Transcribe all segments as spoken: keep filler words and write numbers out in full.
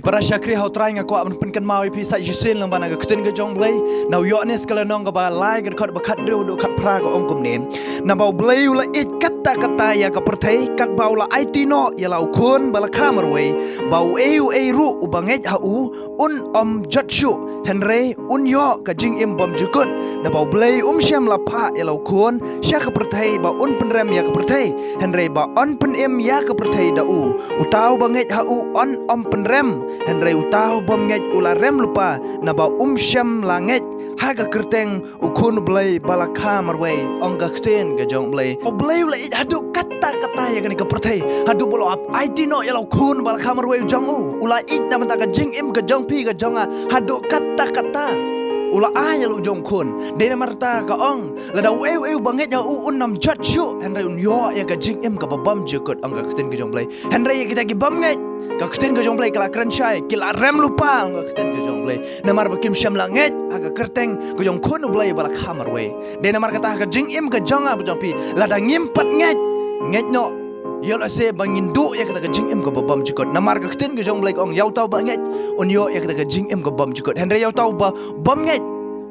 Para shakri ha U Trai, nga kwah ban pynkynmaw ïa phi sa shisien lang ba na ka ktien ka jong U Blei, na u Ïoannis ka lynnong kaba lai, ka dkhot ba khathynriew haduh khatphra, ka ong kumne: Naba U Blei u la ïeit katta katta ïa ka pyrthei, katba u la aiti noh ïa la u Khun ba la kha marwei, ba uei uei ruh uba ngeit ha u un ym jot shuh, hynrei un ïoh ka jingim bymjukut. Naba U Blei um shym la phah ïa la u Khun sha ka pyrthei ba un pynrem ïa ka pyrthei, hynrei ba yn pynim ïa ka pyrthei da u. Uta uba ngeit ha u un ym pynrem, hynrei uta u bym ngeit u la rem lypa, naba um shym la ngeit ha ka kyrteng U Khun U Blei ba la kha marwei, ong ka ktien ka jong U Blei. U Blei u la ïeit haduh katta katta ïa kane ka pyrthei, haduh ba u la ap aiti noh ïa la u Khun ba la kha marwei u jong u. U la ïeit na bynta ka jingim ka jong phi ka jong nga haduh katta katta. U la ai ïa la u jong u Khun. Dei namar kata ka ong, lada uei uei uba ngeit ha u un ym jot shuh, hynrei un ïoh ïa ka jingim kaba bymjukut, ong ka ktien ka jong U Blei. Hynrei ïa kita ki bym ngeit, ka ktien ka jong U Blei ka la kren shai, ki la rem lypa, ong ka ktien ka jong U Blei, namar ba kim shym la ngeit ha ka kyrteng ka jong U Khun U Blei ba la kha marwei. Dei namar kata ka jingim ka jong nga, ka jong phi, lada ngim pat ngeit, ngeit noh, ïoh lehse ba ngin duh ïa kata ka jingim kaba bymjukut. Namar ka ktien ka jong U Blei ka ong, ïa uta uba ngeit un ïoh ïa kata ka jingim kaba bymjukut, hynrei ïa uta uba bym ngeit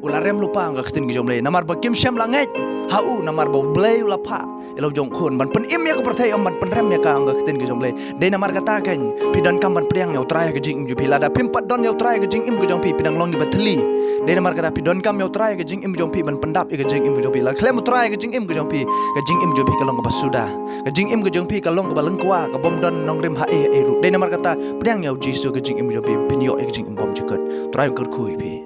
u la rem lypa, ong ka ktien ka jong U Blei, namar ba kim shym la ngeit ha u, namar ba U Blei u la phah ïa la u jong u Khun ban pynim ïa ka pyrthei, ym ban pynrem ïa ka, ong ka ktien ka jong U Blei. Dei namar kata keiñ phi donkam ban pdiang ïa U Trai ha ka jingim jong phi. Lada phim pat don ïa U Trai ha ka jingim ka jong phi, phi dang long kiba thylli. Dei namar kata phi donkam ïa U Trai ha ka jingim jong phi ban pyndap ïa ka jingim ka jong phi. Lada khlem U Trai ha ka jingim ka jong phi, ka jingim jong phi ka long kaba suda, ka jingim ka jong phi ka long kaba lyngkhuh, ka bym don nongrim haei haei ruh. Dei namar kata pdiang ïa U Jisu ha ka jingim ka jong phi, phin ïoh ïa ka jingim bymjukut. U Trai un kyrkhu ïa phi.